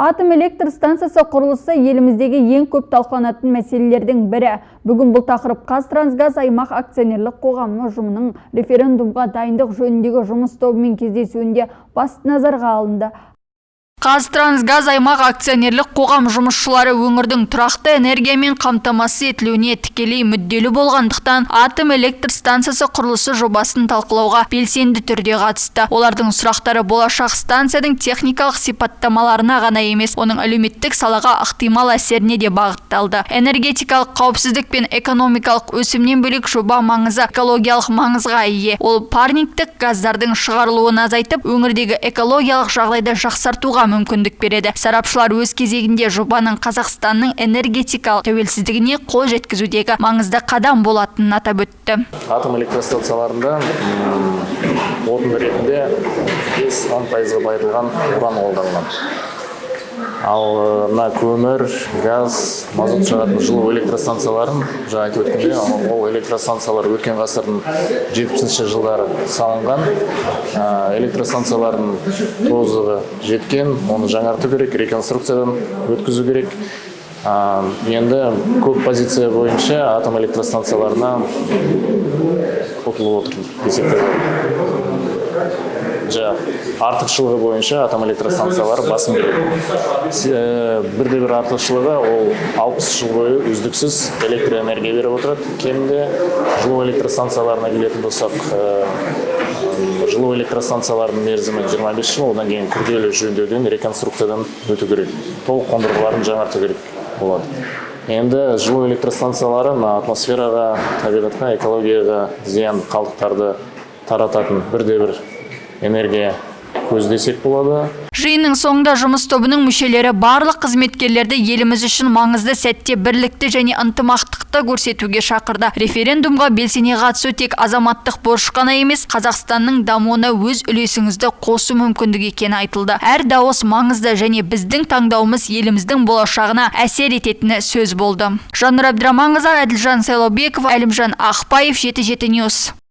Атом электр станциясы құрылысы еліміздегі ең көп талқыланатын мәселелердің бірі. Бүгін бұл тақырып «ҚазТрансГаз Аймақ» акционерлік қоғамы ұжымының референдумға дайындық жөніндегі жұмыс тобымен кездесуінде басты назарға алынды. «ҚазТрансГаз Аймақ» акционерлік қоғам жұмысшылары өңірдің тұрақты энергиямен қамтамасыз етілуіне тікелей мүдделі болғандықтан, атом электр станциясы құрылысы жобасын талқылауға белсенді түрде қатысты. Олардың сұрақтары болашақ станцияның техникалық сипаттамаларына ғана емес, оның әлеуметтік салаға ықтимал әсеріне де бағытталды. Энергетикалық қауіпсіздік пен экономикалық өсімнен бөлек, жоба маңызы экологиялық маңызға ие. Ол парниктік газдардың шығарылуын азайтып, өңірдегі экологиялық жағдайды жақсартуға мүмкіндік береді. Сарапшылар өз кезегінде жобаның Қазақстанның энергетикалық тәуелсіздігіне қол жеткізудегі маңызды қадам болатынын атап өтті. Атом электростанцияларында отын ретінде 5-10%-ға байытылған уран қолданылады. Ал мына көмір, газ, мазут жағатын жылу электростанцияларын, жаңа айтып өткендей, ол электростанциялар өткен ғасырдың 70-жылдары салынған. Электростанциялардың тозығы жеткен, оны жаңарту керек, реконструкциядан өткізу керек. Енді көп позиция бойынша атом электростанцияларына ұтылып отыр десек те болады. Жаңағы артықшылығы бойынша атом электростанциялары басым келеді. Бірде бір артықшылығы: ол 60 жыл бойы үздіксіз электр энергия беріп отырады кемінде. Жылу электростанцияларына келетін болсақ, жылу электростанцияларының мерзімі 25 жыл, одан кейін күрделі жөндеуден, реконструкциядан өту керек, толық қондырғыларын жаңарту керек болады. Енді жылу электростанциялары мына атмосфераға, табиғатқа, экологияға зиянды қалдықтарды тарататын бірде бір энергия көзі десек болады. Жиынның соңында жұмыс тобының мүшелері барлық қызметкерлерді еліміз үшін маңызды сәтте бірлікті және ынтымақтықты көрсетуге шақырды. Референдумға белсене қатысу тек азаматтық борыш қана емес, Қазақстанның дамуына өз үлесіңізді қосу мүмкіндігі екені айтылды. Әр дауыс маңызды және біздің таңдауымыз еліміздің болашағына әсер ететіні сөз болды. Жаннұр Әбдіраманқызы, Әділжан Сайлаубеков, Әлімжан Ақпаев, 77 News.